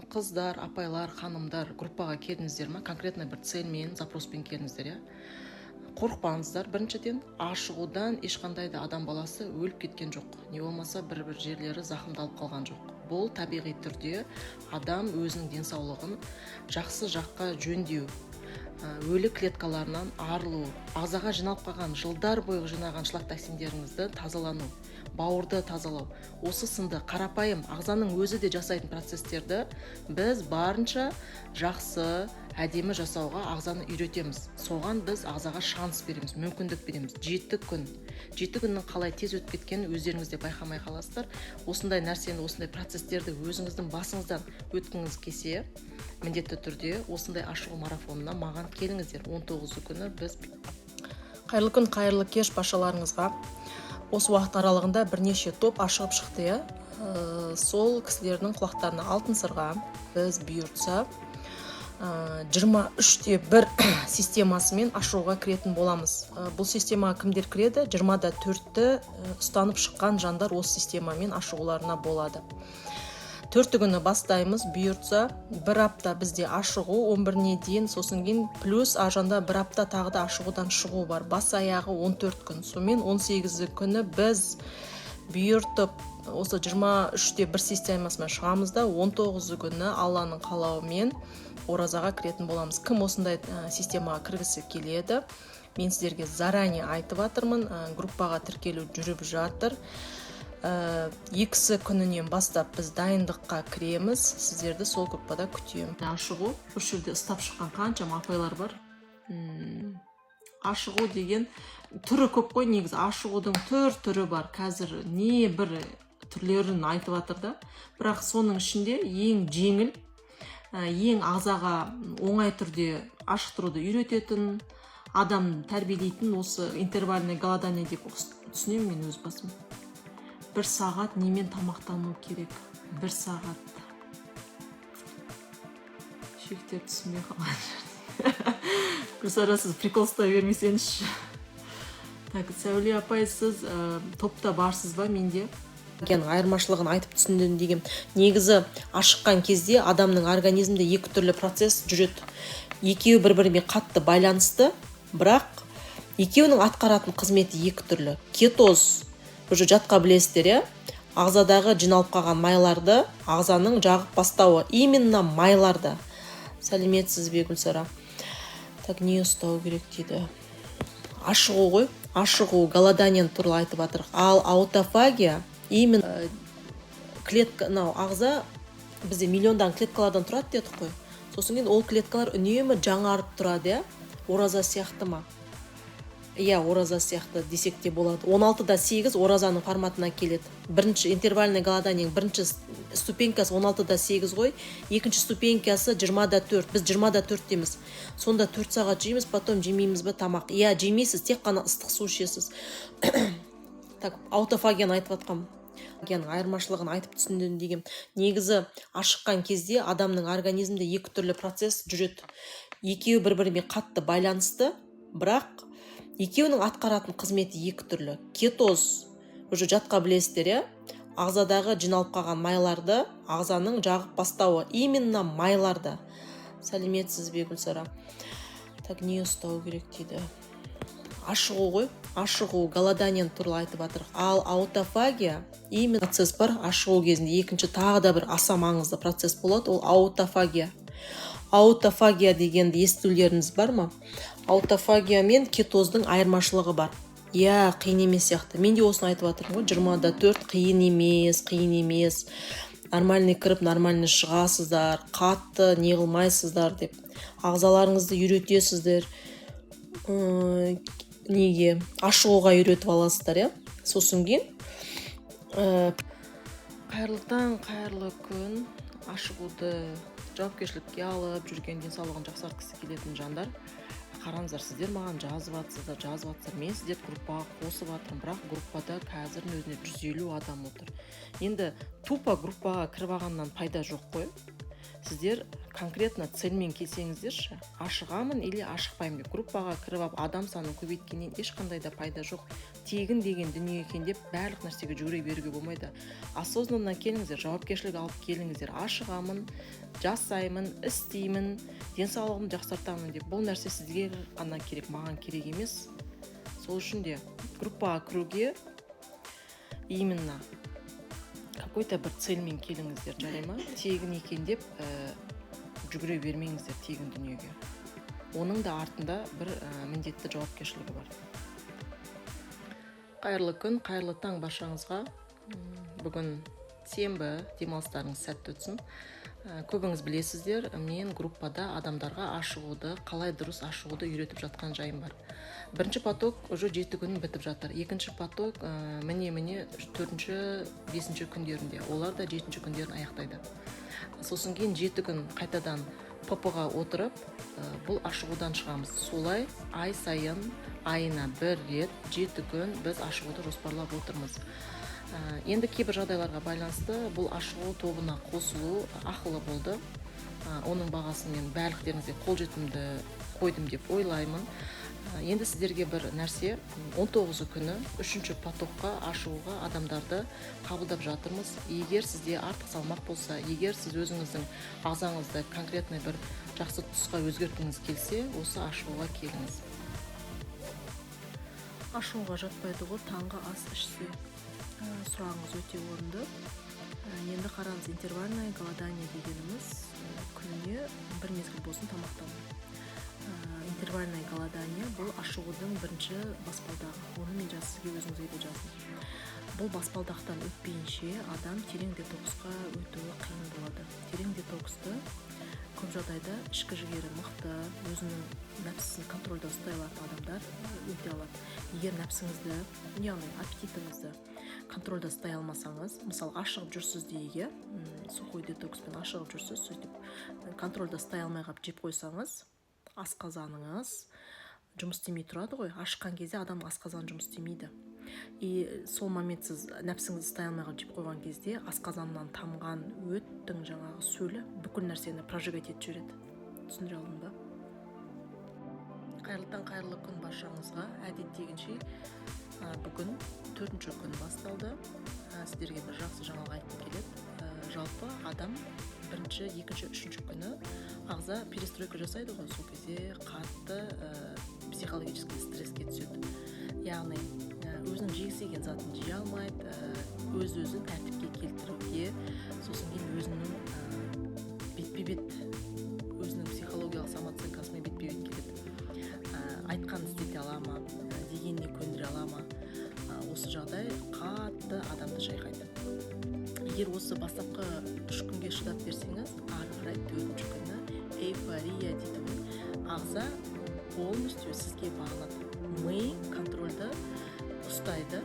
Қыздар, апайлар, ханымдар, группаға келдіңіздер ма? Конкретно бір цельмен, запроспен келдіңіздер, иә? Қорықпаңыздар. Біріншіден, ашығудан ешқандай да адам баласы өліп кеткен жоқ, не болмаса бір бір жерлері зақымдалып қалған жоқ. Бұл табиғи түрде адам өзінің денсаулығын жақсы жаққа жөндеу, өлі клеткаларынан арылу, ағзаға жиналып қалған, жылдар бойы жинаған шлак, токсиндеріңізді тазалану, бауырды тазалау. Осы сынды қарапайым, ағзаның өзі де жасайтын процесстерді біз барынша жақсы, әдемі жасауға ағзаны үйретеміз. Соған біз ағзаға шанс береміз, мүмкіндік береміз. 7 күн, 7 күннің қалай тез өтіп кеткенін өздеріңіз де байқамай қаласыздар. Осындай нәрсені, осындай процесстерді өзіңіздің басыңыздан өткіңіз келсе, міндетті түрде осындай ашығу марафонына маған келіңіздер 19 күні біз. Қайырлы күн, қайырлы кеш баршаларыңызға! Осы уақыт аралығында бірнеше топ ашығып шықты, иә. Сол кісілердің құлақтарына алтын сырға. Біз бұйыртса, 23:1 системасымен ашуға кіретін боламыз. Бұл системаға кімдер кіреді? 20:4-ті ұстанып шыққан жандар осы системамен ашығуларына болады. 4-і күні бастаймыз бұйыртса. Бір апта бізде ашығу, 11-іне дейін. Сосын кейін плюс ар жағында бір апта тағы да ашығудан шығу бар. Бас аяғы 14 күн. Сонымен 18 күні біз бұйыртып осы 23:1 системасымен шығамыз да, 19 күні Алланың қалауымен оразаға кіретін боламыз. Кім осындай системаға кіргісі келеді, мен сіздерге заранее айтып жатырмын. Группаға тіркелу жүріп жатыр. 2-сі күнінен бастап біз дайындыққа кіреміз. Сіздерді сол группада күтемін. Ашығу, осы жерде ұстап шыққан қаншама апайлар бар. Ашығу деген түрі көп қой негізі. Ашығудың түр түрі бар. Қазір не бір түрлерін айтып жатыр да, бірақ соның ішінде ең жеңіл, ең ағзаға оңай түрде ашықтыруды үйрететін, адам тәрбиелейтін осы интервальный голодание деп түсінемін мен өз басым. Бір сағат немен тамақтану керек? Бір сағат шектер түсінбей қалған. Гүлсара, сіз прикол ұстай бермесеңізші. Так, Сәуле апай, сіз топта барсыз ба? Менде айырмашылығын айтып түсіндім деген. Негізі ашыққан кезде адамның организмінде екі түрлі процесс жүреді. Екеуі бір бірімен қатты байланысты, бірақ екеуінің атқаратын қызметі екі түрлі. Кетоз уже жатқа білесіздер, иә, ағзадағы жиналып қалған майларды ағзаның жағып бастауы, именно майларды. Сәлеметсіз бе, Гүлсара! Так, не ұстау керек дейді? Ашығу ғой, ашығу, голодание туралы айтып жатырық. Ал аутофагия именно клетка, мынау ағза бізде миллиондаған клеткалардан тұрады дедік қой. Сосын кейін ол клеткалар үнемі жаңарып тұрады, иә. Ораза сияқты ма? Иә, ораза сияқты десек те болады. 16:8 оразаның форматына келеді. Бірінші интервальный голоданиенің бірінші ступенькасы 16:8 ғой, екінші ступенькасы 20:4. Біз 20:4-теміз. Сонда 4 сағат жейміз, потом жемейміз ба тамақ? Иә, жемейсіз, тек қана ыстық су ішесіз. Так, аутофагияны айтып жатқанмын. Айырмашылығын айтып түсіндім деген. Негізі ашыққан кезде адамның организмінде екі түрлі процесс жүреді. Екеуі бір бірімен қатты байланысты, бірақ екеуінің атқаратын қызметі екі түрлі. Кетоз уже жатқа білесіздер, иә, ағзадағы жиналып қалған майларды ағзаның жағып бастауы, именно майларды. Сәлеметсіз бе, Гүлсара! Так, не ұстау керек дейді? Ашығу ғой, ашығу, голодание туралы айтып жатырық. Ал аутофагия именно процесс бар ашығу кезінде. Екінші тағы да бір аса маңызды процесс болады, ол аутофагия. Аутофагия дегенді естулеріңіз бар ма? Аутофагия мен кетоздың айырмашылығы бар. Иә, қиын емес сияқты. Мен де осыны айтып жатырмын ғой. 20:4 қиын емес, қиын емес, нормальный кіріп, нормальный шығасыздар, қатты не қылмайсыздар деп. Ағзаларыңызды үйретесіздер, неге, ашығуға үйретіп аласыздар, иә. Сосын кейін қайырлы таң, қайырлы күн! Ашығуды жауапкершілікке алып жүрген, денсаулығын жақсартқысы келетін жандар, қараңыздар, сіздер маған жазып жатсыздар, жазып жатсыздар, мен сіздерді группаға қосып жатырмын, бірақ группада қазірдің өзінде 150 адам отыр. Енді тупо группаға кіріп алғаннан пайда жоқ қой. Сіздер конкретно цельмен келсеңіздерші, ашығамын или ашықпаймын деп группаға кіріп алып, адам санын көбейткеннен ешқандай да пайда жоқ. Тегін деген дүние екен деп, барлық нәрсеге жүгіре беруге болмайды. Осознанно келіңіздер, жауапкершілік алып келіңіздер. Ашығамын, жасаймын, істеймін, денсаулығымды жақсартамын деп. Бұл нәрсе сізге ғана керек, маған керек емес. Сол үшін де группаға кіруге именно какой-то бір цельмен келіңіздер, жарай ма? Тегін екен деп жүгіре бермеңіздер тегін дүниеге. Оның да артында бір міндетті жауапкершілігі бар. Қайырлы күн, қайырлы таң баршаңызға! Бүгін сенбі, демалыстарыңыз сәтті өтсін! Көбіңіз білесіздер, мен группада адамдарға ашығуды, қалай дұрыс ашығуды үйретіп жатқан жайым бар. Бірінші поток уже 7 күн бітіп жатыр. Екінші поток міне, міне, төртінші, бесінші күндерінде, олар да жетінші күндерін аяқтайды. Сосын кейін 7 күн қайтадан ПП ға отырып, бұл ашығудан шығамыз. Солай ай сайын, айына бір рет 7 күн біз ашығуды жоспарлап отырмыз. Енді кейбір жағдайларға байланысты бұл ашығу тобына қосылу ақылы болды. Оның бағасын мен барлықтеріңізге қолжетімді қойдым деп ойлаймын. Енді сіздерге бір нәрсе: 19 күні үшінші потокқа ашығуға адамдарды қабылдап жатырмыз. Егер сізде артық салмақ болса, егер сіз өзіңіздің ағзаңызды конкретный бір жақсы тұсқа өзгерткіңіз келсе, осы ашығуға келіңіз. Ашығуға жатпайды ғой таңғы ас ішсе? Сұрағыңыз өте орынды. Енді қараңыз, интервальное голодание дегеніміз күніне бір мезгіл болсын тамақтану. Интервальное голодание — бұл ашығудың бірінші баспалдағы. Оны мен жаз, сізге, өзіңізге де жаздым. Бұл баспалдақтан өтпейінше адам терең детоксқа өтуі қиын болады. Терең детоксты көп жағдайда ішкі жігері мықты, өзінің нәпсісін контрольда ұстай алатын адамдар өте алады. Егер нәпсіңізді, яғни аппетитіңізді контрольда ұстай алмасаңыз, мысалы, ашығып жүрсіз дейік, иә, сухой детокспен ашығып жүрсіз, сөйтіп контрольда ұстай алмай қалып жеп қойсаңыз, асқазаныңыз жұмыс істемей тұрады ғой. Ашыққан кезде адамның асқазаны жұмыс істемейді. И сол момент сіз нәпсіңізді ұстай алмай қалып жеп қойған кезде, асқазаннан тамған өттің жаңағы сөлі бүкіл нәрсені прожигать етіп жібереді. Түсіндіре алдым ба? Қайырлы таң, қайырлы күн баршаңызға! Әдеттегінше бүгін төртінші күн басталды. Сіздерге бір жақсы жаңалық айтқым келеді. Жалпы адам бірінші, екінші, үшінші күні ағза перестройка жасайды ғой, сол кезде қатты психологический стресске түседі, яғни өзінің жегісі келген затын жей алмайды, өз өзін тәртіпке келтіруге, сосын кейін өзінің бетпе бет, өзінің психологиялық самооценкасымен бетпе бет келеді. Айтқанын істете ала ма, дегеніне көндіре ала ма? Осы жағдай қатты адамды шайқайды. Егер осы бастапқы 3 күнге шыдап берсеңіз, ары қарай төртінші күні эйфория дейді ғой, ағза полностью сізге бағынады, ми контрольді ұстайды,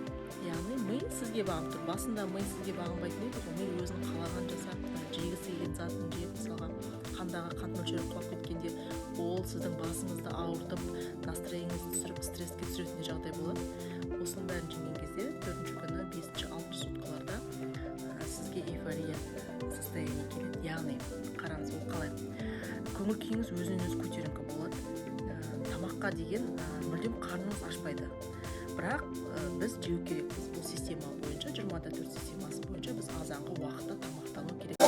яғни ми сізге бағынып тұр. Басында ми сізге бағынбайтын еді ғой, ми өзінің қалағанын жасап, жегісі келген затын жеп, мысалға, қандағы қант мөлшері құлап кеткенде, ол сіздің басыңызды ауыртып, настроениеңізді түсіріп, стресске түсіретіндей жағдай болады. Осының бәрін жеңген кезде төртінші күні, бесінші, алтыншы суткаларда сізге эйфория состояние келеді. Яғни қараңыз, ол қалай: көңіл күйіңіз өзінен өзі көтеріңкі болады, тамаққа деген мүлдем қарныңыз ашпайды, бірақ біз жеу керекпіз. Бұл система бойынша, 20:4 системасы бойынша, біз азанғы уақытта тамақтану керек.